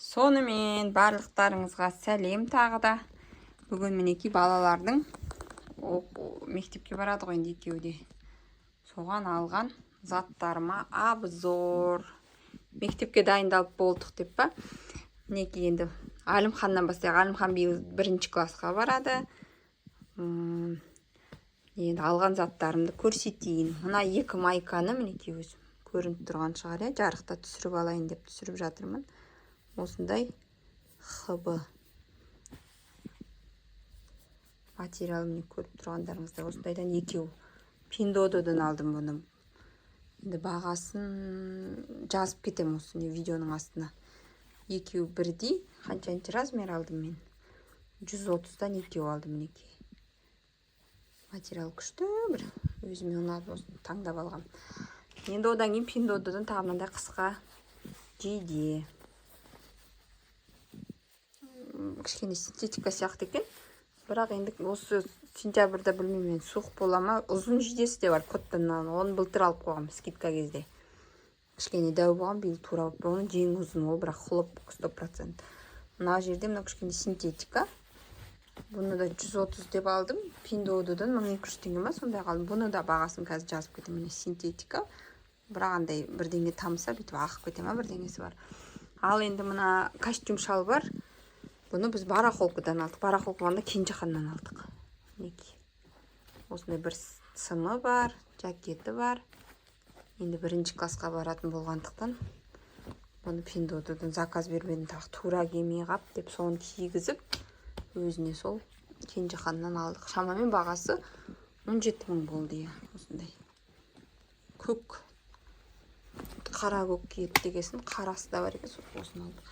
Сонымен, барлықтарыңызға сәлем тағы да. Бүгін, мінекей, балалардың мектепке барады ғой енді екеуі де. Соған алған заттарыма обзор. Мектепке дайындалып болдық деп па? Мінекей, енді Әлімханнан бастайық. Әлімхан биыл бірінші классқа барады. Енді алған заттарымды көрсетейін. Мына екі майканы, мінекей, өзім көрініп тұрған шығар, иә, жарықта түсіріп алайын деп түсіріп жатырмын. Осындай хб материал, міне, көріп тұрғандарыңыздай, осындайдан екеу. Пиндуодуодан алдым бұны. Енді бағасын жазып кетемін осы не видеоның астына. Екеуі бірдей. Қаншаншы размер алдым мен? 130-дан екеу алдым, мінекей. Материал күшті, бір өзіме ұнады, осыны таңдап алғам. Енді одан кейін Пиндуодуодан тағы мынандай қысқа жейде. Кішкене синтетика сияқты екен, бірақ енді осы сентябрьда, білмеймін мен, суық бола ма. Ұзын жейдесі де бар коттоннан, оны былтыр алып қойғанмын скидка кезде. Кішкене дәу болған, биыл тура болып. Оның жеңі ұзын ол, бірақ хлопок 100%. Мына жерде мынау кішкене синтетика. Бұны да 130 деп алдым Пиндуодуодан, 1200 теңге ма, сондай алдым. Бұны да бағасын қазір жазып кетемін. Міне, синтетика, бірақ андай бірдеңе тамса, бүйтіп ағып кете ма, бірдеңесі бар. Ал енді мына костюм шалбар, бұны біз барахолкадан алдық. Барахолка болғанда, Кенжеханнан алдық. Мінекей, осындай бір сымы бар, жакеті бар. Енді бірінші классқа баратын болғандықтан, бұны Пиндуодуодан заказ бермедім, тағы тура келмей қап деп, соны кигізіп өзіне сол Кенжеханнан алдық. Шамамен бағасы 17 000 болды, иә. Осындай көк, қара көк киеді дегесін, қарасы да бар екен, сол осыны алдық.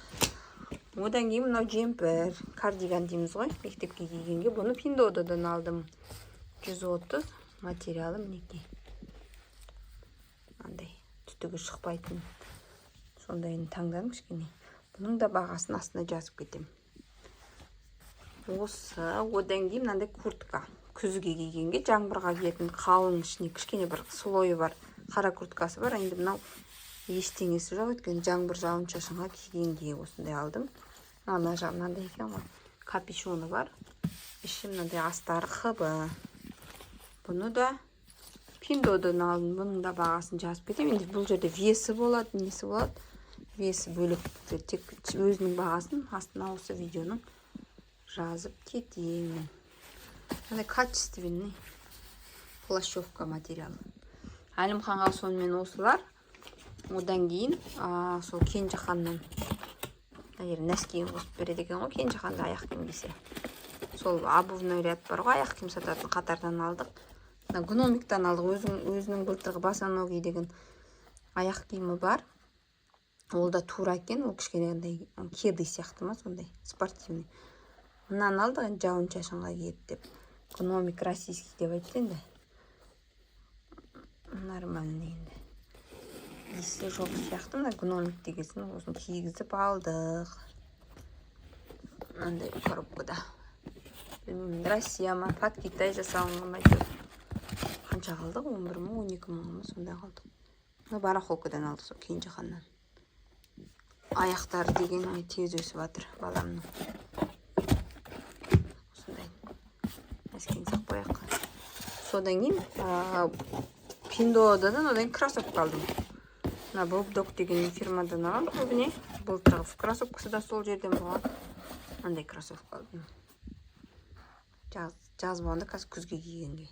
Одан кейін мынау джемпер, кардиган дейміз ғой, мектепке кигенге. Бұны Пиндуодуодан алдым, 130. Материалы, мінекей, андай түтігі шықпайтын, сондайын таңдадым кішкене. Бұның да бағасын астына жазып кетемін осы. Одан кейін мынандай куртка, күзге кигенге, жаңбырға киетін, қалың, ішіне кішкене бір слойы бар қара курткасы бар. Енді мынау ештеңесі жоқ, өйткені жаңбыр, жауын шашынға кигенге осындай алдым. Мына жағы мынандай екен ғой, капюшоны бар, іші мынандай, астары хб. Бұны да Пиндуодуодан алдым. Бұның да бағасын жазып кетемін. Енді бұл жерде весі болады, несі болады, весі бөлек, тек өзінің бағасын астына осы видеоның жазып кетемін. Мынандай качественный плащевка материал. Әлімханға сонымен осылар. Одан кейін сол Кенжеханнан, мына жерде носкиін қосып береді екен ғой Кенжеханда аяқ киім кисе. Сол обувной ряд бар ғой, аяқ киім сататын қатардан алдық. Мына Гномиктан алдық. Өзінің былтырғы босоногий деген аяқ киімі бар, ол да тура екен. Ол кішкене андай кеды сияқты ма, сондай спортивный. Мынаны алдық енді жауын шашынға киеді деп. Гномик российский деп айтты енді, нормальный енді, иісі жоқ сияқты. Мына Гномик дегенсін, осыны кигізіп алдық. Мынандай коробкада, білмеймін, Россия ма, под Китай жасалынған ба, әйтеуір. Қанша қалдық? 11 мың, 12 мың ба, сондай қалдық. Мына барахолкадан алдық, сол Кенжеханнан. Аяқтары деген, ай, тез өсіп жатыр баламның. Осындай носкиін салып қояйық. Содан кейін Пиндуодуодан, одан кейін кроссовка алдым. Мына Бобдог деген фирмадан аламын көбіне, былтырғы кроссовкасы да сол жерден болған. Мынандай кроссовка алдым жаз болғанда, қазір күзге кигенге.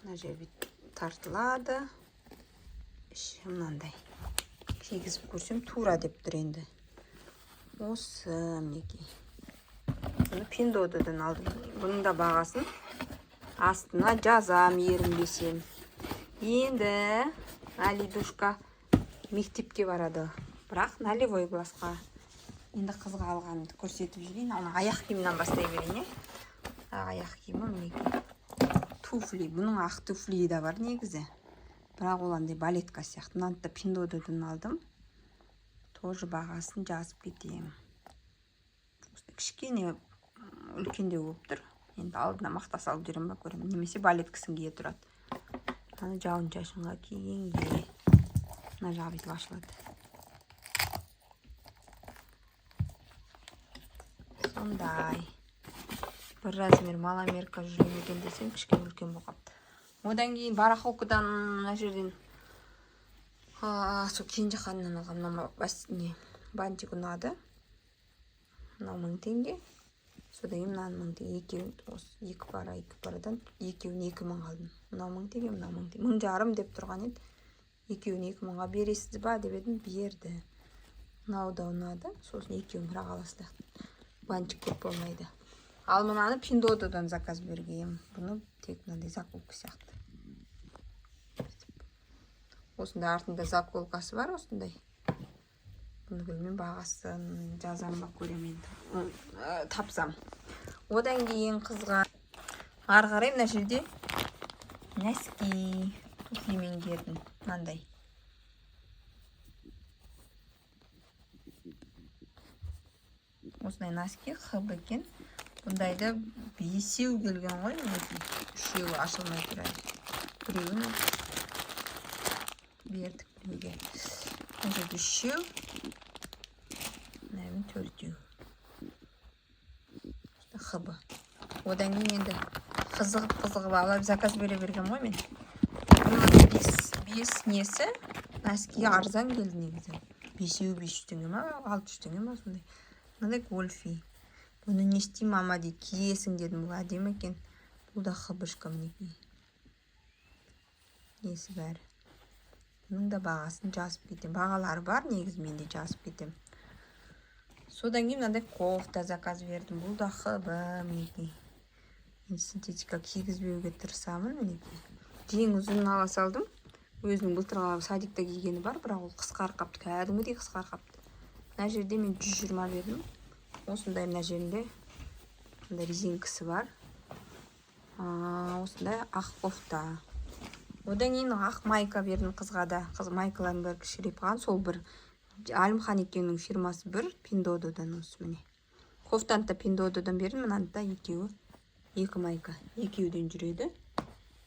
Мына жері бүйтіп тартылады, іші мынандай. Кигізіп көрсем, тура деп тұр енді осы. Мінекей, бұны Пиндуодуодан алдым. Бұның да бағасын астына жазам ерінбесем. Енді Алидушка мектепке барады, бірақ нулевой классқа. Енді қызға алғанымды көрсетіп жіберейін. Ана аяқ киімнен бастай берейін, иә. Аяқ киімі, мінекей, туфли. Бұның ақ туфлиі да бар негізі, бірақ ол андай балетка сияқты. Мынаны да Пиндуодуодан алдым, тоже бағасын жазып кетемін. Осындай кішкене үлкендеу болып тұр. Енді алдына мақта салып жүремін ба, көремін, немесе балеткісін кие тұрады. Ана жауын шашынға кигенге. Мына жағы бүйтіп ашылады. Сондай. Бір размер маломерка жүре ме екен десем, кішкене үлкен болып қалыпты. Одан кейін барахолкадан мына жерден сол Кенжеханнан алғам. Мына не, бантик ұнады. Мынау 1000 теңге. Содан кейін мынаны 1000 теңге, екеуін осы екі пара, екі парадан екеуін 2000 алдым. Мынау 1000 теңге, мынау 1000 теңге. 1500 деп тұрған еді. Екеуін 2000-ға бересіз ба деп едім, берді. Мынау да ұнады. Сосын екеуін бірақ ала салайық. Бантик көп болмайды. Ал мынаны Пиндуодуодан заказ бергенмін. Бұны тек мынандай заколка сияқты. Осындай артында заколкасы бар осындай. Бұны білмеймін, бағасын жазам ба, көремін енді. Тапсам. Одан кейін қызға ары қарай мына жерде носки, туфлимен киетін мынандай. Осындай носки ХБ екен. Бұндайды 5 келген ғой, мінекей. 3-еуі ашылмай тұр әлі. Біреуін бердік біреуге. Мына жерде 3-еу, мына 4-еу. ХБ. Одан кейін енді қызығып алып заказ бере берген ғой мен. Бұның 5 несі носки арзан келді негізі. 5-еуі 500 теңге ма, 600 теңге ма сондай. Мынандай гольфи. Бұны не істеймін, мама дейді, киесің дедім, бұл әдемі екен. Бұл да хбшка мінекей. Несі бәрі. Бұның да бағасын жазып кетемін. Бағалары бар негізі, мен де жазып кетемін. Содан кейін мынандай кофта заказ бердім. Бұл да ХБ мінекей. Енді синтетика кигізбеуге тырысамын мінекей. Жең ұзынын ала салдым. Өзінің былтырғы садикте кигені бар, бірақ ол қысқарып қапты, кәдімгідей қысқарып қапты. Мына жерде мен 120 бердім. Осындай мына жерінде мындай резинкасы бар. Осындай ақ кофта. Одан кейін ақ майка бердім қызға да. Қыз майкалардың бәрі кішірейіп қалған. Сол бір Әлімхан екеуінің фирмасы бір, Пиндуодуодан осы міне. Кофтаны да Пиндуодуодан бердім, мынаны да екеуі, екі майка екеуден жүреді.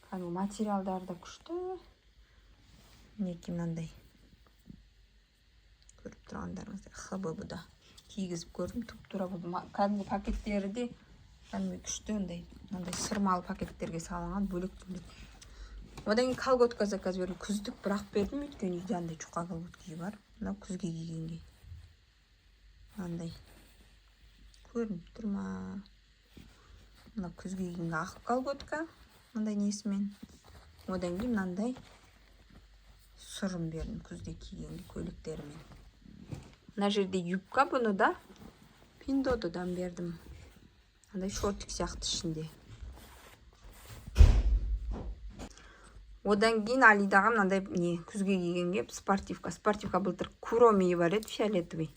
Кәдімгі материалдары да күшті. Мінекей мынандай. Көріп тұрғандарыңыздай ХБ бұ да. Кигізіп көрдім, тұп-тура болды. Кәдімгі пакеттері де кәдімгі күшті, андай мынандай сырмалы пакеттерге салынған, бөлек бөлек. Одан кейін колготка заказ бердім. Күздік бірақ бердім, өйткені үйде андай жұқа колготки бар. Мынау күзге кигенге. Мынандай. Көрініп тұр ма? Мынау күзге кигенге ақ колготка, мындай несімен. Одан кейін мынандай сұрын бердім күзде кигенге көйлектерімен. Мына жерде юбка, бұны да Пиндуодуодан бердім. Мынандай шортик сияқты ішінде. Одан кейін Алидаға мынандай не, күзге кигенге спортивка. Спортивка былтыр Куроми бар еді, фиолетовый.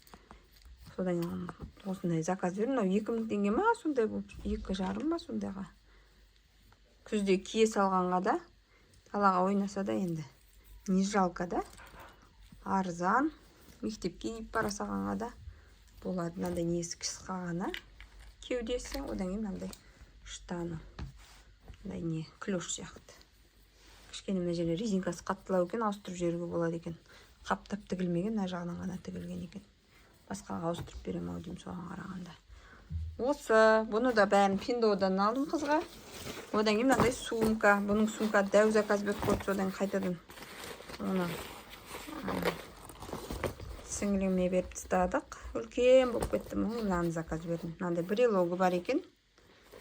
Содан осындай заказ бердім. Мынау 2000 теңге ма, сондай болып, 2,5 ба сондайға. Күзде кие салғанға да, далаға ойнаса да енді не жалко да. Арзан. Мектепке киіп бара салғанға да болады. Мынандай несі қысқа ғана кеудесі, одан кейін мынандай штаны. Мындай не, клеш сияқты. Кішкене мына жерде резинкасы қаттылау екен, ауыстырып жіберуге болады екен. Қаптап тігілмеген, мына жағынан ғана тігілген екен. Басқаға ауыстырып беремін ау деймін соған қарағанда. Осы, бұны да бәрін Пиндуодуодан алдым қызға. Одан кейін мынандай сумка. Бұның сумка дәу заказ беріп қойды, содан қайтадан оны сіңіліме беріп тастадық. Үлкен болып кетті. Мынаны заказ бердім. Мынандай брелогы бар екен.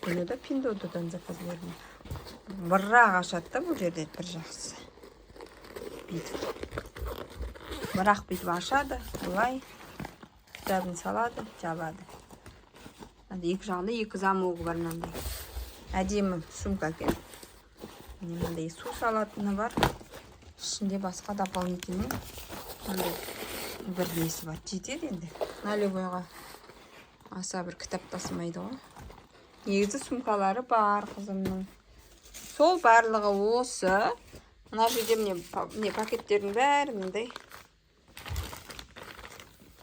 Бұны да Пиндуодуодан заказ бердім. Бірақ ашады да бұл жерде бір жақсы. Бүйтіп. Бірақ бүйтіп ашады, былай кітабын салады, жабады. Мынандай екі жағында екі замогы бар мынандай. Әдемі сумка екен. Міне мынандай су салатыны бар. Ішінде басқа дополнительный мынандай бір несі бар. Жетеді енді. Налевойға аса бір кітап тасымайды ғой. Негізі сумкалары бар қызымның. Сол барлығы осы. Мына жерде міне, міне пакеттердің бәрі мындай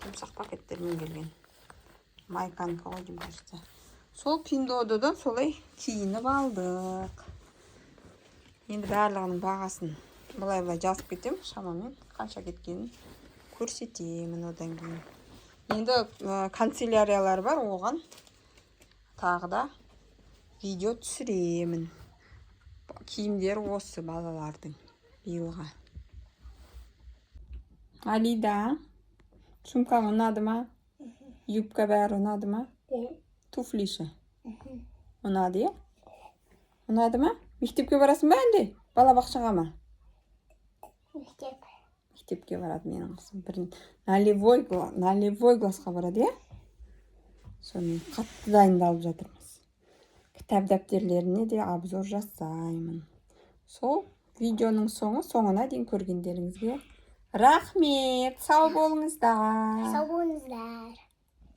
жұмсақ пакеттермен келген. Майканікі ғой деймін, кажется. Сол Пиндуодуодан солай киініп алдық. Енді барлығының бағасын былай-былай жазып кетемін, шамамен қанша кеткенін көрсетемін одан кейін. Енді канцеляриялар бар, оған Тағы да видео түсіремін. Киімдер осы балалардың биылға. Алида, сумкаң ұнады ма? Юбка, бәрі ұнады ма? Туфли ше, ұнады, иә? Ұнады ма? Мектепке барасың ба, әлде балабақшаға ма? Мектеп. Мектепке барады менің қызым. Бір нулевой классқа барады, иә. Сонымен, қатты дайындалып жатырмыз. Кітап, дәптерлеріне де обзор жасаймын. Сол видеоның соңына дейін көргендеріңізге рахмет, сау болыңыздар. Сау болыңыздар.